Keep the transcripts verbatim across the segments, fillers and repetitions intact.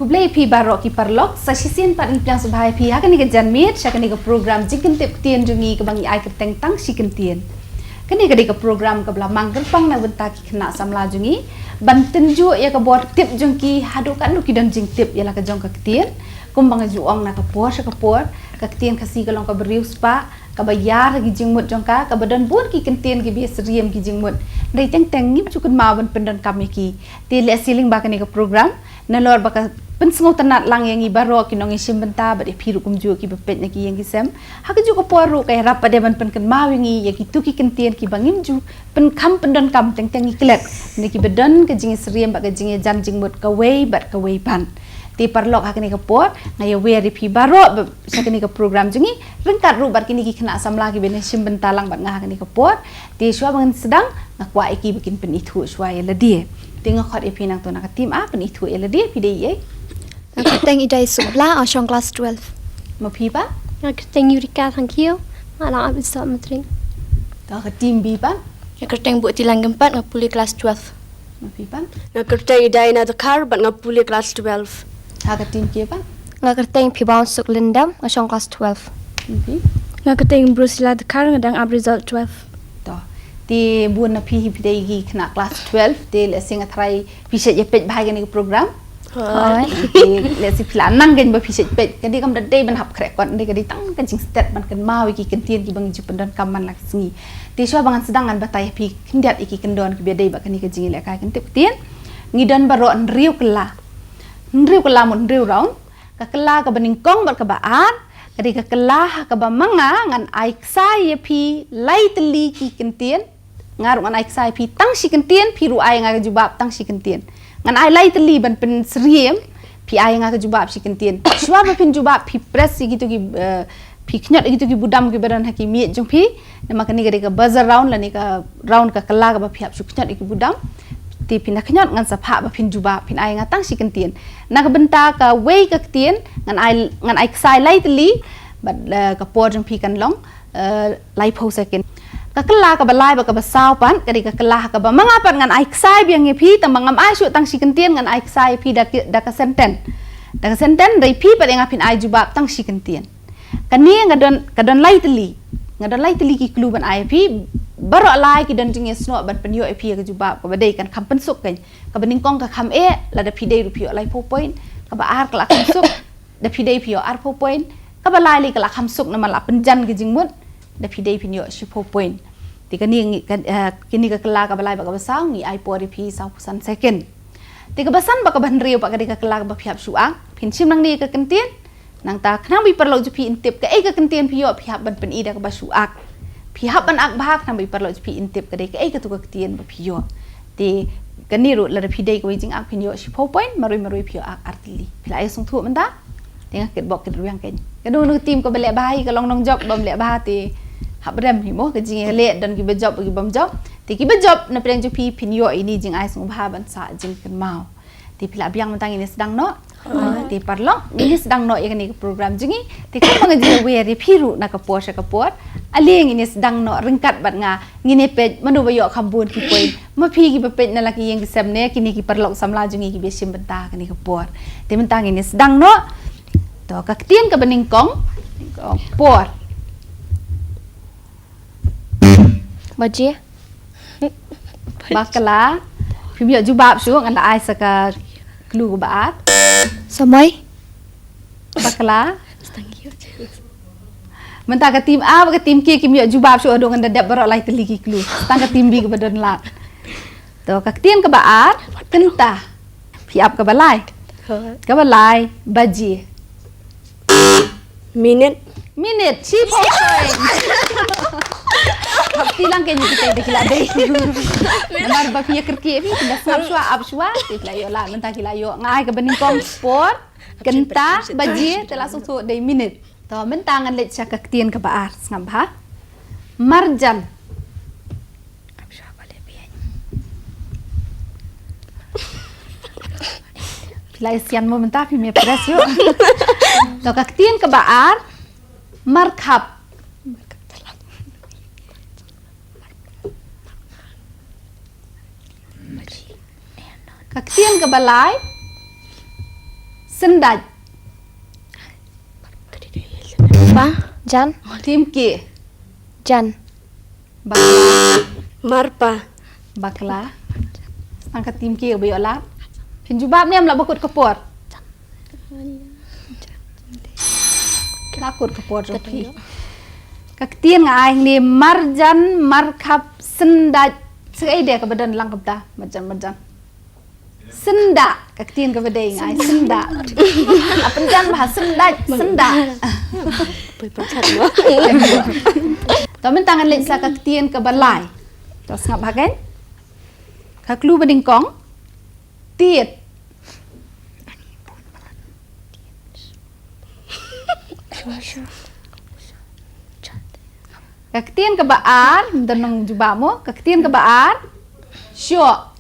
Khublei phi baroh ki paralok, sa shisien pat ngi pdiang sngewbha ïa phi ha kane ka janmiet sha kane ka program Jingkyntip Ktien jong ngi kaba ngi ai kyrteng Tang Shi Kyntien. Kane ka dei ka program kaba la mang kyrpang na ka bynta ki khynnah samla jong ngi ban tynjuh ïa ka bor tip jong ki haduh katno ki don jingtip ïa la ka jong ka ktien. Kumba nga ju ong na ka por sha ka por, ka ktien Khasi ka long kaba riewspah, kaba ïar ha ki jingmut jong ka, kaba don bun ki kyntien kiba ïasyriem ki jingmut. Hynrei teng teng ngim ju kynmaw ban pyndonkam ïa ki. Te lehse lyngba kane ka program, nalor ba ka pynsngewtynnat lang ïa ngi baroh ki nongïashim bynta bad ïa phi ruh kumjuh kiba peit na ki ïing ki sem, ha kajuh ka por ruh ka ïarap pat de ban pynkynmaw ïa ngi ïa kito ki kyntien kiba ngim ju pynkham pyndonkam, teng teng ngi klet na kiba don ka jingïasyriem bad ka jingïajan jingmut kawei bad kawei pat. Te paralok, ha kane ka por nga ïawer ïa phi baroh ba sha kane ka program jong ngi, ryngkat ruh bad kine ki khynnah samla kiba ïashim bynta lang bad nga ha kane ka por. Te shuwa ba ngan sdang, nga kwah ïa ki ba kin pynithuh shuwa ïa lade. Te nga khot ïa phi nangto na ka team A, pynithuh ïa lade, phi dei ei? Nga kyrteng Idai Sukbla, nga shong klas twelve. Ma phi pat? Nga kyrteng Yurika Thangkhiew, nga dang ap result matric. To ka team B pat? Nga kyrteng Buktilang Kympat, nga pule klas twelve. Ma phi pat? Nga kyrteng Idai Nadkhar bad nga pule klas twelve. Ha ka team K pat? Nga kyrteng Phibaun Suklyndam, nga shong klas twelve. Ma phi? Nga kyrteng Brusila Dkhar, nga dang ap result twelve. To. Te bun na phi hi phi dei ki khynnah klas twelve, te lehse nga tharai phi shait ïa peit bha ïa kane ka program. Hooid. Te lehse phi la nang kein ba phi shait peit, ka dei kam da dei ban hap khreh kot, dei ka dei tang ka jingstet ban kynmaw ïa ki kyntien kiba ngi ju pyndonkam man la ka sngi. Te shuwa ba ngan sdang ngan batai ïa phi khyndiat ïa ki kyndon kiba dei bad kane ka jingïalehkai kyntip ktien. Ngi don baroh hynriew kylla. Hynriew kylla mut hynriew round. Ka kylla kaba nyngkong bad kaba ar, ka dei ka kylla ha kaba ma nga ngan ai ksai ïa phi lai tylli ki kyntien. Nga ruh ngan ai ksai ïa phi tang shi kyntien, phi ruh ai nga ka jubab tang shi kyntien. Ngan ai lai tylli ban pynsyriem, phi ai nga ka jubab shi kyntien. Shuwa ba phin jubab, phi press ïa kito ki, eh, phi khñiot ïa kito ki budam kiba don ha ki miej jong phi. Namar kane ka dei ka buzzer round lane ka round ka kylla kaba phi hap shu khñiot ïa ki budam. Te phin da khñiot ngan sa phah ba phin jubab, phin ai nga tang shi kyntien. Na ka bynta kawei ka ktien ngan ai, ngan ai ksai lai tylli bad, eh, ka por jong phi kan long, eh, laiphew second. Ka kylla kaba lai bad kaba saw pat ka dei ka kylla ha kaba ma nga pat ngan ai ksai biang ïa phi, tang ba ngam ai shuh tang shi kyntien, ngan ai ksai ïa phi da ki, da ka sentence. Da ka sentence, hynrei phi pat ïa nga phin ai jubab tang shi kyntien. Kane nga don, ka don lai tylli. Nga don lai tylli ki clue ban ai ïa phi. Baroh lai ki don jingïasnoh ban pynïoh ïa phi ïa ka jubab kaba dei, kan kham pynsuk kein. Kaba nyngkong ka kham eh, lada phi dei ruh phi ïoh laiphew point. Kaba ar ka la kham suk, da phi dei phi ïoh arphew point. Kaba lai lei ka la kham suk namar la pynjan ka jingmut, da phi dei phin ïoh shiphew point. Te kane ngi, ka, eh, kane ka kylla kaba lai bad kaba saw ngi ai por ïa phi sawphew san second. Te kaba san bad kaba hynriew pat ka dei ka kylla kaba phi hap shu ak. Phin shim nangne ïa ka kyntien. Nangta khnang ba i paralok jong phi in tip kaei ka kyntien phi ïoh, phi hap ban pyni da kaba shu ak. Phi hap ban ak bha khnang ba i paralok jong phi in tip ka dei kaei kato ka ktien ba phi ïoh. Te kane ruh lada phi dei kawei jingak phin ïoh shiphew point, marwei marwei phi ïoh ak ar tylli. Phi la ïoh sngewthuh mynta? Te nga kit bok kit rwiang kein. Kano kano ka team kaba leh bha hi, ka long nongjop bym leh bha te hap rem hi mo, ka jingïaleh don kiba jop kiba bym jop. Te kiba jop na pdeng jong phi phin ïoh ïa ine i jingai sngewbha ban sah jingkynmaw. Te phi la biang mynta ngin ïa sdang noh. Te paralok ngin ïa sdang noh ïa kane ka program jong ngi. Te kumba nga ju ïawer ïa phi ruh na ka por sha ka por, ale ngin ïa sdang noh ryngkat bad nga, ngin ïa peit mano ba ïoh kham bun ki point. Ma phi kiba peit na la ki ïing ki sem ne kine ki paralok samla jong ngi kiba shim bynta kane ka por. Te mynta ngin ïa sdang noh. To ka ktien kaba nyngkong, por. Baje. Bakla. Phim ïoh jubab shuh, ngan da ai sa ka clue kaba ar. Samoi. Bakla. Mynta ka team A bad ka team K kim ïoh jubab shuh, haduh ngan da dep baroh lai tylli ki clue. Tang ka team B kaba don lad. To ka ktien kaba ar, kynta. Phi ap kaba lai. Kaba lai, baje. Minit. Minit, shiphew point. Hap ti lang kein kita, kita ki la dei. Namar ba phi ïa kyrkieh phi, phi da sngap shuwa, ap shuwa, te ki la ïoh lad, mynta ki la ïoh. Nga ai kaba nyngkong por, kynta, baje, te la sngewthuh dei minit. To mynta ngan leit sha ka ktien kaba ar, sngap bha. Marjan. Phi la ïa sian mo mynta, phim ïa press ïoh. To ka ktien kaba ar, markhap. Ka ktien kaba lai, Syndait. Pa, Jan, Tim K. Jan. Bakla. Marpa. Bakla. Tang ka Tim K ba ïoh lad. Phin jubab ne em la ba kut ka por. La kut ka por jong phi. Ka ktien nga ai ne marjan, markhap, syndait. Sa kaei de kaba don lang kata marjan, marjan. Synda, ka ktien kaba dei nga ai synda. Apa ngan ba syndait, synda. To mynta ngan leit sa ka ktien kaba lai. To sngap bha kein. Ka clue ba nyngkong. Tied. Ka ktien kaba ar, mynta nang jubab mo. Ka ktien kaba ar. Shoh.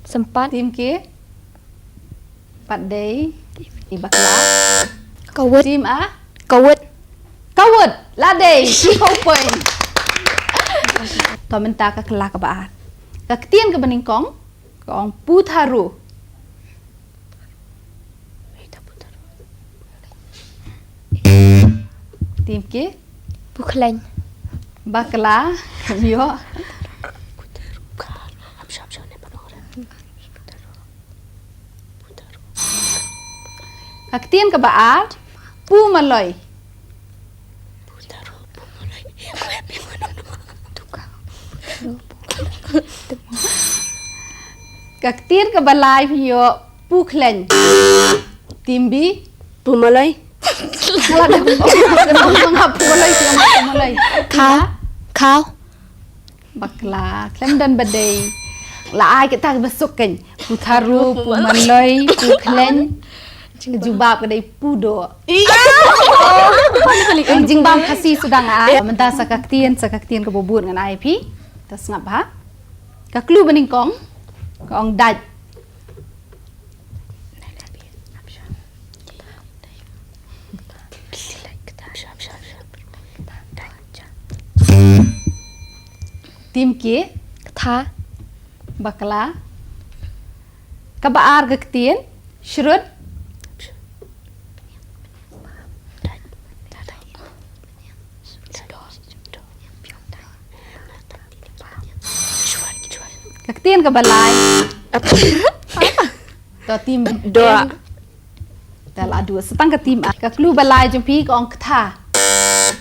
Sympat. Tim K. Pat dei. I bakla. Kawut. Tim A. Kawut. Kawut. La dei. Shiphew point. To mynta ka kylla kaba ar. Ka ktien kaba nyngkong. Ka ong putharu. Tim K. Pukhleng. Bakla. Kam ïoh. Ka ktien kaba ar. Pu Maloi. Ka ktien kaba lai phi ïoh pukhleng. Tim B. Pu Maloi. Nga la dep ong nga pu Maloi, pu Maloi. Khaw. Khaw. Bakla, khlem don ba dei. La ai kita ba suk kein. Putharu, pu Maloi, pukhleng. Ka jubab ka dei pudoh. Ka jingbam Khasi sdang ai. Mynta sa ka ktien, sa ka ktien kaba bud ngan ai phi. To sngap bha. Ka clue ba nyngkong. Ka ong dait. Tim K. Tha. Bakla. Kaba ar ka ktien. Shrut. Ka ktien kaba lai. To Tim Doh. Ta la dua. Sa tang ka Tim A. Ka clue ba lai jong phi ka ong ktha.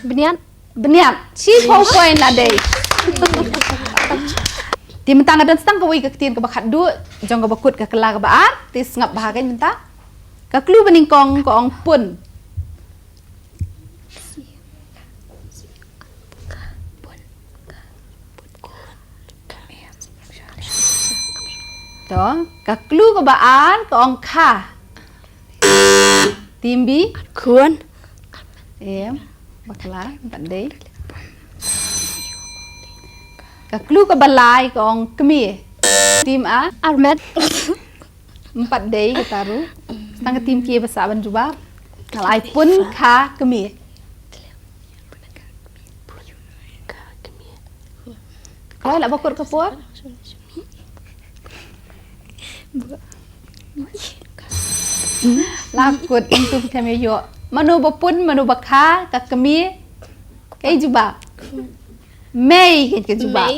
Bniat. Bniat. Shiphew point la dei. Te mynta nga don sa tang kawei ka ktien kaba khatduh jong kaba kut ka kylla kaba ar. Te sngap bha kein mynta. Ka clue ba nyngkong ka ong pun. To, ka clue kaba ar ka ong kha. Tim B. Khun. Em, bakla, pat dei. Ka clue kaba lai ka ong kmie. Tim A. Armet. Em, pat dei kata ruh. Tang ka Tim K ba sah ban jubab. Nga la ai pun, kha, kmie. Kloi la ba kut ka por. La kut, ym tu phi khlem ïoh. Mano ba pun, mano ba kha, ka kmie. Kaei jubab? Mei, ka jubab.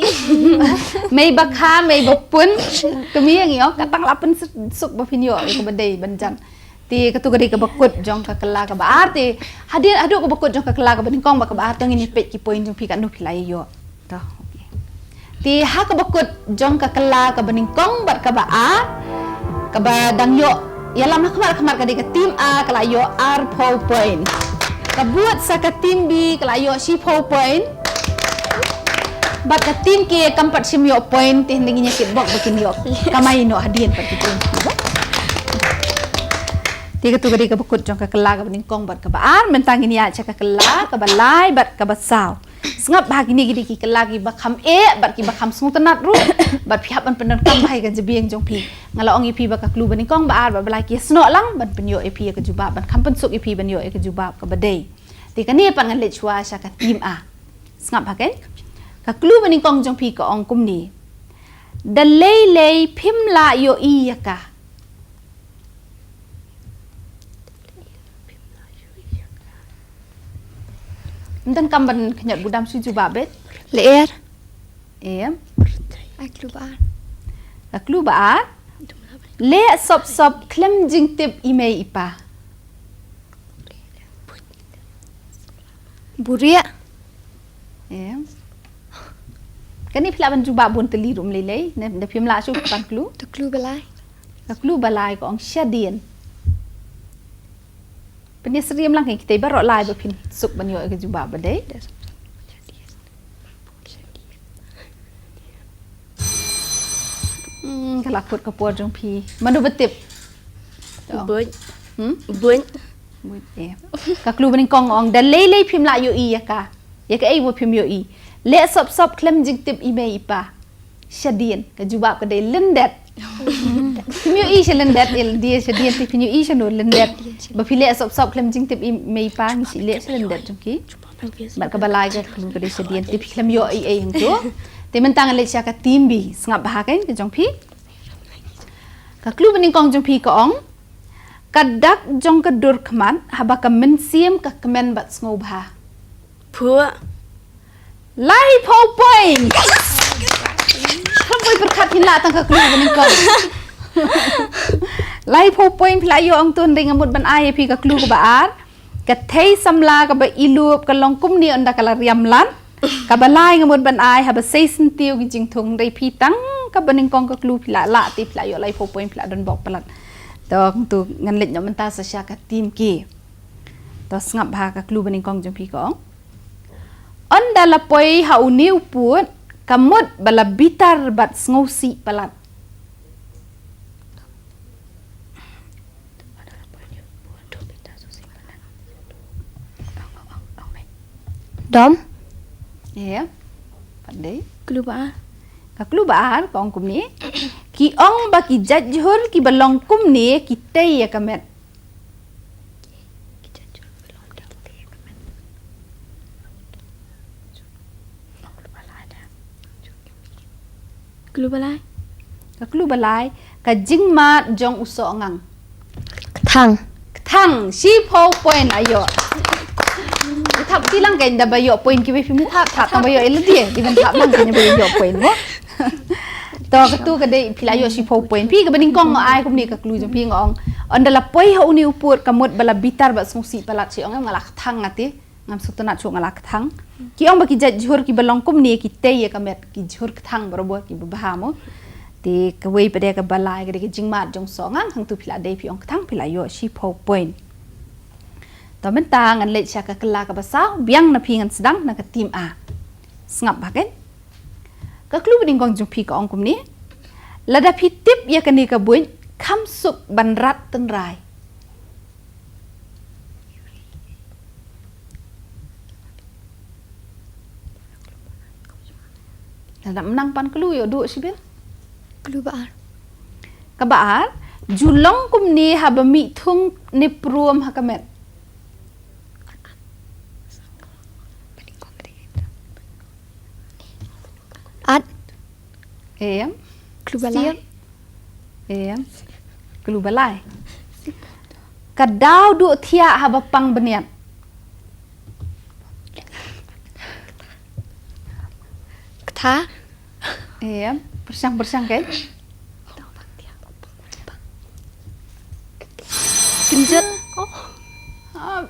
Mei ba kha, mei ba pun. Kmie ngi ong, ka tang la pynsuk ba phin ïoh kaba dei ban jan. Te katu ka dei kaba kut jong ka kylla kaba ar. Te hadien haduh kaba kut jong ka kylla kaba nyngkong bad kaba ar, to ngin ïa peit ki point jong phi katno phi la ïoh. To, okay. Te ha kaba kut jong ka kylla kaba nyngkong bad kaba ar, kaba dang ïoh ïalam ha khmat khmat ka dei ka Tim A, ka la ïoh arphew point. Ka bud sa ka Tim B, ka la ïoh shiphew point. Bad ka Tim K kam pat shym ïoh point, te hynrei ngin ïa kitbok ba kin ïoh. Kamai noh hadien pat ki point. Te katu ka dei kaba kut jong ka kylla kaba nyngkong bad kaba ar, mynta ngin ïa sha ka kylla kaba lai bad kaba saw. Sngap bha, kine ki dei ki kylla kiba kham eh bad kiba kham sngewtynnat ruh. Bad phi hap ban pyndonkam bha ïa ka jabieng jong phi. Nga la ong ïa phi ba ka clue ba nyngkong, ba ar bad ba lai ki snoh lang ban pynïoh ïa phi ïa ka jubab, ban kham pynsuk ïa phi ban ïoh ïa ka jubab kaba dei. Te kane pat ngan leit shuwa sha ka Tim A. Sngap bha kein. Ka clue ba nyngkong jong phi ka ong kumne. Da lei lei phim lah ïohi ïa ka. Ym donkam ban khynñiot, budam shu jubab beit. Lyer. Em. Ai, clue ba ar. Ka clue ba ar. Leh sop sop khlem jingtip i mei i pa. Buria. Em. Kane phi lah ban jubab bun tylli ruh ym lei lei. Ne, ne phim lah shuh, pan clue. Ka clue ba lai. Ka clue ba lai ka ong shadien. Pynïasyriem lang ïa kitei baroh lai ba phin suk ban ïoh ïa ka jubab ba dei. Hmm, ka la kut ka por jong phi. Mano ba tip? To. Buit. Hmm? Buit. Buit, eh. Ka clue ba nyngkong ong da lei lei phim lah ïohi ïa ka. Ïa kaei ba phim ïohi? Leh sop sop khlem jingtip i mei i pa. Shadien, ka jubab ka dei lyndet. Phim ïohi sha lyndet, eh, lyndet shadien, te phim ïohi shano lyndet. Ba phi leh sop sop khlem jingtip i mei i pa, ngi shu leh sha lyndet jong ki. Bad kaba lai ka clue ka dei shadien, te phi khlem ïohi ei hangto. Te mynta ngan leit sha ka team B, sngap bha kein ka jong phi. Ka clue ba nyngkong jong phi ka ong. Ka dak jong ka dur khmat, haba ka mynsiem ka kmen bad sngewbha. Phuh. Laiphew point. Khlem poi pyrkhat phin lah tang ka clue ba nyngkong. Laiphew point phi la ïoh ong tun, dei nga mut ban ai ïa phi ka clue kaba ar. Ka thei samla kaba i lup ka long kumne ynda ka la riam lad. Kaba lai nga mut ban ai, haba sei syntiew ki jingthung, dei phi tang kaba nyngkong ka clue phi la lah, te phi la ïoh laiphew point, phi la don bok palat. To, tu ngan leit noh mynta sa sha ka team K. To sngap bha ka clue ba nyngkong jong phi ka ong. Ynda la poi ha une u pud, ka mut ba la bitar bad sngewsih palat. Dom. Ïa. Pat dei. Clue ba ar. Ka clue ba ar ka ong kumne. Ki ong ba ki jait jhur kiba long kumne ki tei ïa ka met. Clue ba lai. Ka clue ba lai, ka jingmad jong u soh ngang. Kthang. Kthang, shiphew point ïoh. Ka thap ti lang kein da ba ïoh point kiwei, phi mut thap, thap tang ba ïoh ïa lade, di ban thap lang kein ba ïoh point mo. To, katu ka dei phi la ïoh shiphew point. Phi kaba nyngkong nga ai kumne ka clue jong phi, nga ong. Ynda la poi ha une u pud ka mut ba la bitar bad sngewsih palat, shi ong em nga la kthang nga te. Ngam sngewtynnat shuh, nga la kthang. Ki ong ba ki jait jhur kiba long kumne ki tei ïa ka met, ki jhur kthang barabor kiba bha mo. Te kawei pat de kaba lai ka dei ka jingmad jong u soh ngang, hangtu phi la dei phi ong kthang phi la ïoh shiphew point. To mynta ngan leit sha ka kylla kaba saw, biang na phi ngan sdang na ka team A. Sngap bha kein. Ka clue ba nyngkong jong phi ka ong kumne. Lada phi tip ïa kane ka buit, kham suk ban rat tynrai. Lada ym nang pan clue ïoh duh shibit. Clue ba ar. Kaba ar, ju long kumne haba mih thung ne prum ha ka met. At. Em. Clue ba lai. Siap. Em. Clue ba lai. Ka daw duh thiah haba pang bniat. Ktha. Em. Pyrshang, pyrshang kein. Kynjut. Ah,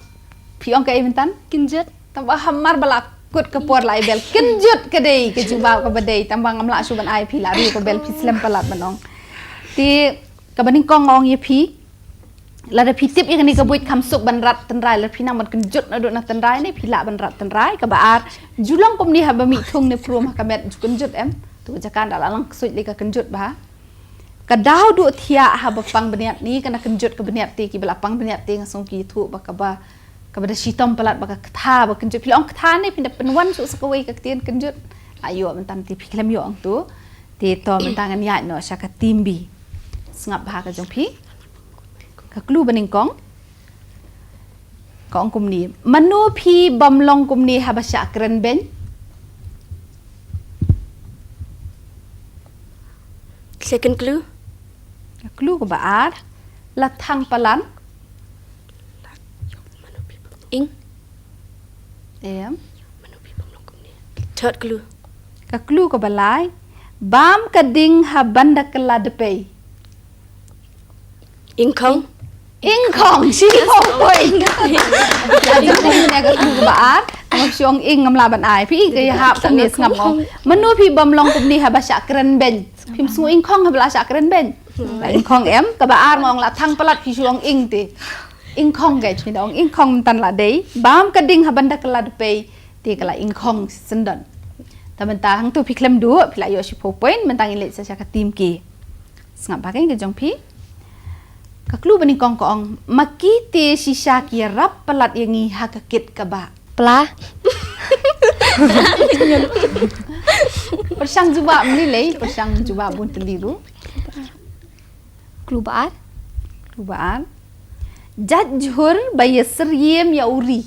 phi ong kaei mynta? Kynjut. Tangba hamar ba la kut ka por lai bel. Kynjut ka dei ka jubab kaba dei. Tangba ngam lah shuh ban ai phi, la ri ka bel phi slem palat ban ong. Te kaba nyngkong nga ong ïa phi. Lada phi tip ïa kane ka buit kham suk ban rat tynrai, lada phi nang ban kynjut naduh na tynrai ne phi lah ban rat tynrai. Kaba ar, ju long kumne haba mih thung ne prum ha ka met, ju kynjut em. Tu jaka nda la lang ksuid lei ka kynjut ba. Ka daw duh thiah haba pang bniat, ne kane kynjut ka bniat te, kiba la pang bniat te nga sngew ki ïathuh ba kaba, kaba da shitom palat ba ka ktha ba kynjut. Phi la ong ktha ne phi da pynwan shuh sa kawei ka ktien kynjut. La ïoh mynta te phi khlem ïoh ong tu. Te to mynta ngan ïaid noh sha ka team B. Sngap bha ka jong phi. Ka clue ba nyngkong. Ka ong kumne. Mano phi bym long kumne haba shah kren beiñ? Second clue. Ka clue kaba ar. La thang palat. Ing. Em. Third clue. Ka clue kaba lai. Bam ka ding ha ban da kylla dpei. Ingkhong. Ingkhong, shi point. Ka clue kaba ar. Ngam shu ong ing ngam lah ban ai. Phi ka ïa hap kumne sngap ngong. Mano phi bym long kumne haba shah kren beiñ. Phim sngew ingkhong haba la shah kren beiñ. La ingkhong em, kaba ar ngong la thang palat phi shu ong ing te. Ingkhong guys, phi da ong ingkhong mynta la dei. Bam ka ding ha ban da kylla dpei. Te ka la ingkhong syndon. Te mynta hangto phi khlem duh, phi la ïoh shiphew point, mynta ngin leit sa sha ka team K. Sngap bha ka jong phi. Ka clue ba nyngkong ka ong, ma ki te shisha ki ïarap palat ïa ngi ha ka kit kaba. Pla. Pyrshang jubab mlilei, pyrshang jubab bun tylli ruh. Clue ba ar. Clue ba ar. Jait jhur ba ïasyriem ïa u ri.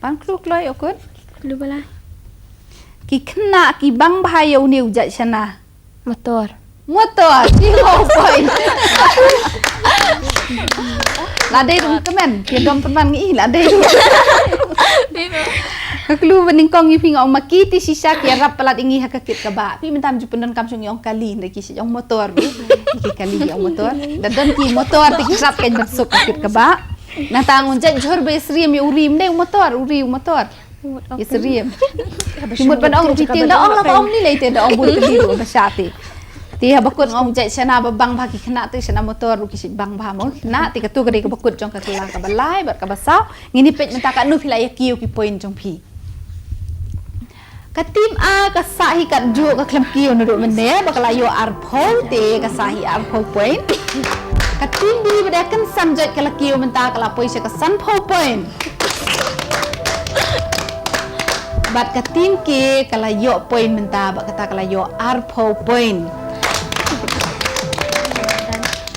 Pang clue kloi okut. Clue ba lai. Ki khynnah ki bang bha ïa une u jait shana. Motor. Motor, shi ho point. La dei ruh kmen, ki dom pynban ngi la dei ruh. Ka clue ba nyngkong ïa phi nga ong ma ki te shisha ki ïarap palat ïa ngi ha ka kit kaba. Phi mynta ju pyndonkam shu ngi ong kali, nda ki shi ong motor. Ki kali ong motor. Da don ki motor te ki sap kan ban suk ka kit kaba. Nangta ngun jait jhur ba ïasyriem ïa u ri, mynta u motor, u ri u motor. Ïasyriem. Ki mut ban ong ruh ki tieng da ong la ka ong ni lei te da ong bun tylli ruh ba sha te. Te haba kut nga ong jait shana ba bang bha ki khynnah te shana motor ruh ki shait bang bha mo khynnah te katu ka dei kaba kut jong ka kylla kaba lai bad kaba saw. Ngin ïa peit mynta katno phi la ïa kiew ki point jong phi. Ka team A ka sah hi katjuh ka khlem kiew naduh mynne ba ka la ïoh arphew te ka sah hi arphew point. Ka team B ba dei kynsan joit ka la kiew mynta ka la poi sha ka sanphew point. Bad ka team K ka la ïoh point mynta bad kata ka la ïoh arphew point.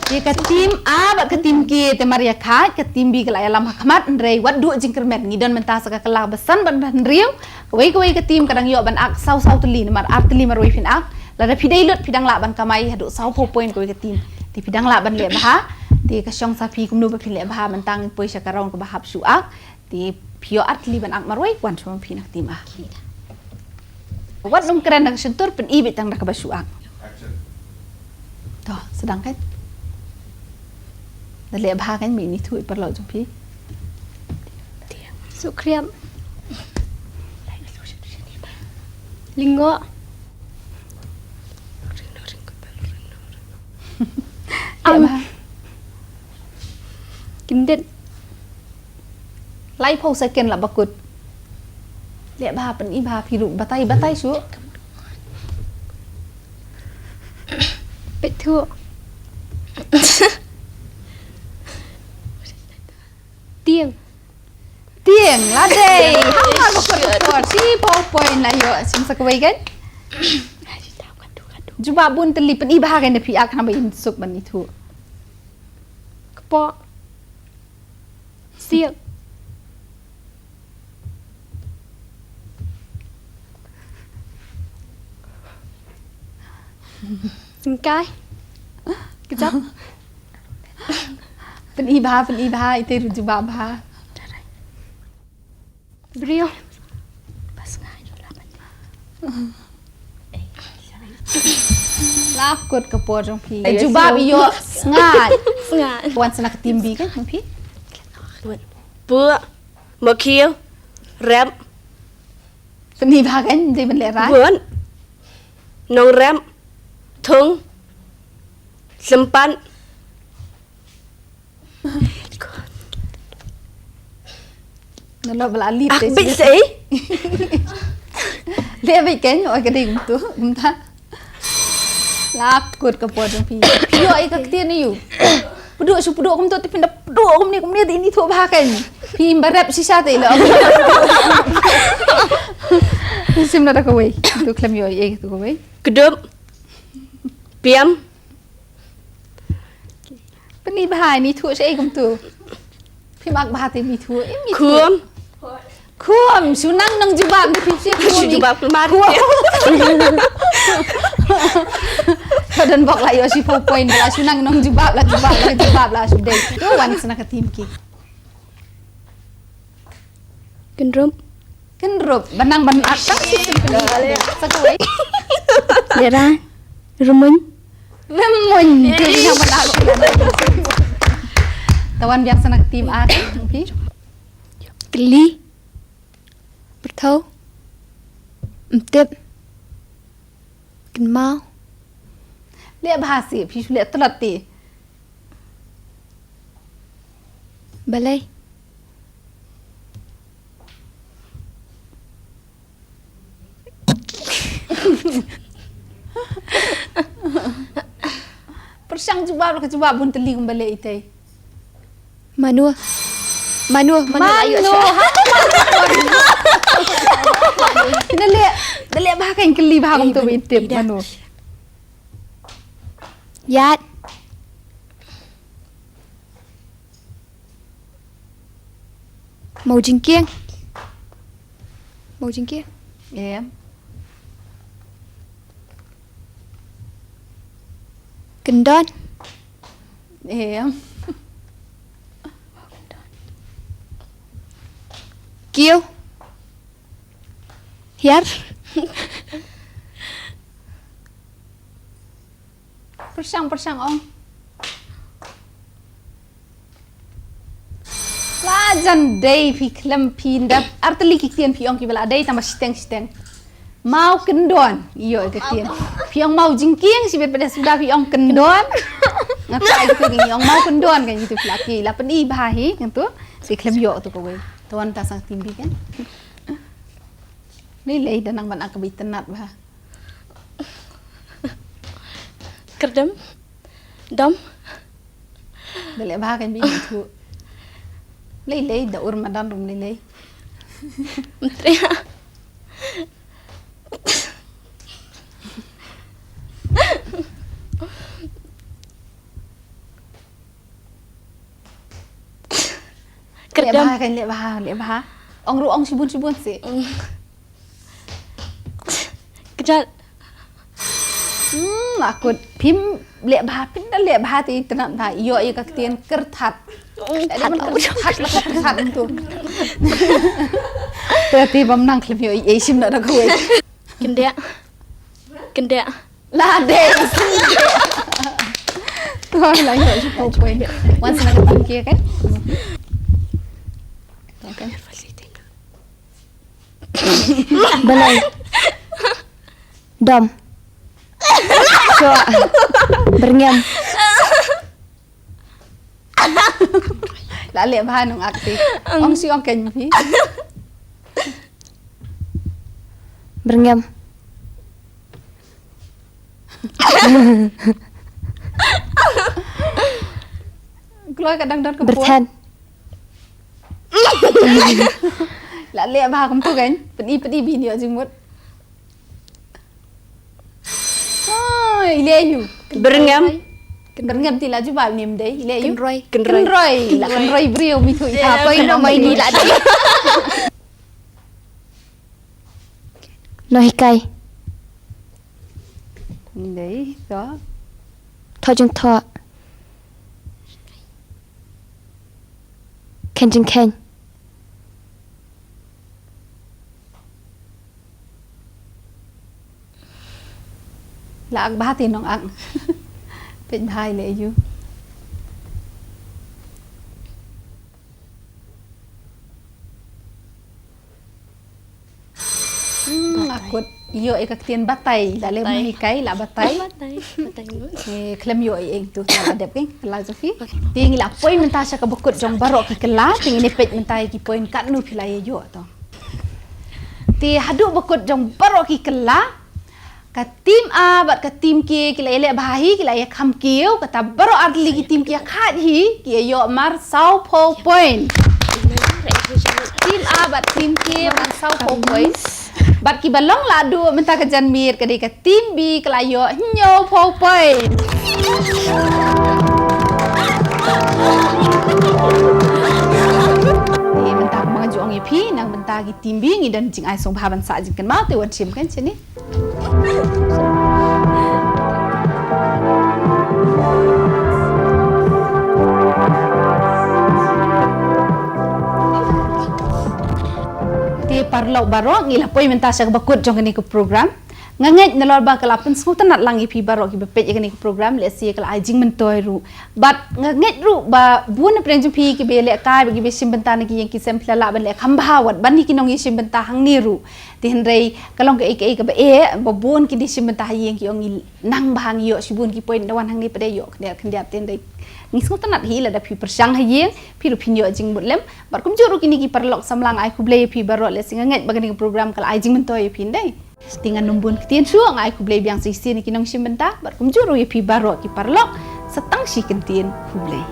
Te ka team A bad ka team K te mar ïa khat ka team B ka la ïalam ha khmat hynrei wat duh jingkyrmen ngi don mynta sa ka kylla ba san bad ba hynriew. Kawei kawei ka team ka dang ïoh ban ak saw saw tylli namar ar tylli marwei phin ak. Lada phi dei lut phi dang lah ban kamai haduh sawphew point kawei ka team. Te phi dang lah ban leh bha. Te ka shong sa phi kumno ba phin leh bha mynta ngin poi sha ka round kaba hap shu ak. Te phi ïoh ar tylli ban ak marwei wan shu phi na ka team A. Wat nym kren da ka shyntur pyn-i beit tang da kaba shu ak. To, sdang kan. Da leh bha kan mi ni thui paralok jong phi. Sukhriam. Lingo. Leh bha. Kimdit. Laiphew second la bakut. Leh bha pyn-i bha phi ruh batai batai shuh. Peit thuh. Tieng. Tieng la dei. Hamar bakut bakut. Shiphew point la ïoh. Shim sa kawei kan. Jubab bun tylli pyn-i bha kan da phi ak haba in suk ban ithuh. Kpoh. Siek. Sngkai. Kjat. Pyn-i bha, pyn-i bha, ite ruh jubab bha. Briew. La kut ka por jong phi. Ai, jubab ïoh sngaid. Sngaid. Wan sa na ka team B kan jong phi. Puh. Makhiew. Rep. Pyn-i bha kan dei ban leh rai. Bun. Nongrep. Thung. Sympat. Nalo bala lip. Ak bit sei. Leh bit kan oi ka dei kumtu kumta. La kut ka por jong phi. Phi ïoh ai ka ktien ïa u. Pduh shu pduh kumtu te phin da pduh kumne kumne te ini thuh bha kan. Phi im ba rep shisha te ilo. Shim na da kawei. Tu khlem ïoh ai tu kawei. Kdup. Piam. Pyni bha, ini thuh shaei kumtu. Phim ak bha te, ini thuh, ini thuh. Khum. Khum, shu nang nongjubab, ni phim shu khum. Shu jubab khum. Khum. Ka don bok la ïoh shiphew point, la shu nang nongjubab, la jubab, la jubab, la shu dei. To wan sa na ka team ki. Kynrup. Kynrup, ba nang ban ak tang shi sum kynrup. Sa kawei. Lehrain. Rymmuiñ. Rymmuiñ. Te ba nang ban ak. Te wan biang sa na ka team A, phi. Kylli. Pyrthew. Ym tip. Kynmaw. Leh bha seh, phi shu leh tlot te. Balei? Pyrshang jubab, la ka jubab bun tylli kumba leh itei. Mano? Mano, mano la ïoh shuwa? Mano, ha? Mano. Da leh, da leh bha kan kylli bha kumto, ba in tip mano. Ïaid. Mawjingkieng. Mawjingkieng. Em. Kyndon. Em. Kiew. Hiar. Pyrshang, pyrshang ong. La jan dei, phi khlem, phi ndap. Ar tylli ki ktien phi ong kiba la dei, tang ba shiteng shiteng. Maw kyndon, ïoh ka ktien. Phi ong mawjingkieng, shibit pat suda phi ong kyndon. Nga try, phi ong maw kyndon kan, itu phi la ki, la pyni bha hi kan tu. Phi khlem ïoh tu kawei. To wan ta sa team B kan. Lei lei, da nang ban ak kaba itynnad bha. Kyrdem. Dom. Da leh bha kan, ba in thuh. Lei lei, da ur madan rum lei lei. Mtria. Leh bha kan, leh bha, leh bha. Ong ruh, ong shibun shibun seh. Mm. Kjat. Hmm, akut, phim leh bha, phim da leh bha te, itynnad bha, ïoh ïa ka ktien kyrthat. Mm, kyrthat, kyrthat, kyrthat tu. Te te bym nang khlem ïoh ei, ei shim na da kawei. Kyndiah. Kyndiah. La dei. To la ïoh shiphew point. Wan sa na ka team K kan. Okay. Balei. Dom. Shuwa. Byrngem. La leh bha nong ak te. Ong shi ong kein phi. Byrngem. Kloi ka dang don ka por. Byrthen. La leh bha kumtu kein. Pyni, pyni ba in ïoh jingmut. Ai, i leh aïu? Byrngem. Byrngem te la jubab, ym dei, i leh aïu? Kynroi. Kynroi. Kynroi. La kynroi briew, mi tu i ta poi, no mai ni la dei. Nonghikai. Ym dei, to. Thoh jingthoh. Kheiñ jingkheiñ. La ak bha te nong ak. Peit bha i leh aïu. Hmm, akut ïoh ïa ka ktien batai, la leh nonghikai la batai. Batai, batai. Eh, khlem ïoh ïa ing tu, la dep kein, la Sophie. Te ngi la poi mynta sha kaba kut jong baroh ki kylla, te ngin ïa peit mynta ïa ki point katno phi la ïa ïoh to. Te haduh ba kut jong baroh ki kylla, ka team A bad ka team K ki la ïaleh bha hi, ki la ïakham kiew, kata baroh artylli ki team ki ïakhaid hi, ki ïa ïoh mar sawphew point. Team A bad team K mar sawphew point. Bad kiba long lahduh mynta ka janmiet ka dei ka team B, ka la ïoh hynñiewphew point. Te mynta kumba nga ju ong ïa phi, nang mynta ki team B ngi don jingai sngewbha ban sah jingkynmaw, te wan shim kan shane. Te paralok baroh, ngi la poi mynta sha kaba kut jong kane ka program. Nga ngeit nalor ba ka la pynsngewtynnat lang ïa phi baroh kiba peit ïa kane ka program, lehse ka la ai jingmyntoi ruh. Bad nga ngeit ruh ba bun na pdeng jong phi kiba ïalehkai bad kiba shim bynta na ki ïing ki sem, phi la lah ban leh kham bha wat ban ïa ki nongïashim bynta hangne ruh. Te hynrei ka long kaei kaei kaba eh ba bun ki dei shim bynta ha ïing ki ong ngi nang bha, ngi ïoh shibun ki point, da wan hangne pat ïoh khyndiat khyndiat. Te hynrei ngi sngewtynnat hi lada phi pyrshang ha ïing, phi ruh phin ïoh jingmut lem. Bad kumjuh ruh kine ki paralok samla, nga ai khublei ïa phi baroh, lehse nga ngeit ba kane ka program ka la ai jingmyntoi ïa phi, ym dei? Te ngan ym bun ktien shuh, nga ai khublei biang shisien ïa ki nongshim bynta bad kumjuh ruh ïa phi baroh ki paralok, sa tang shi kyntien, khublei.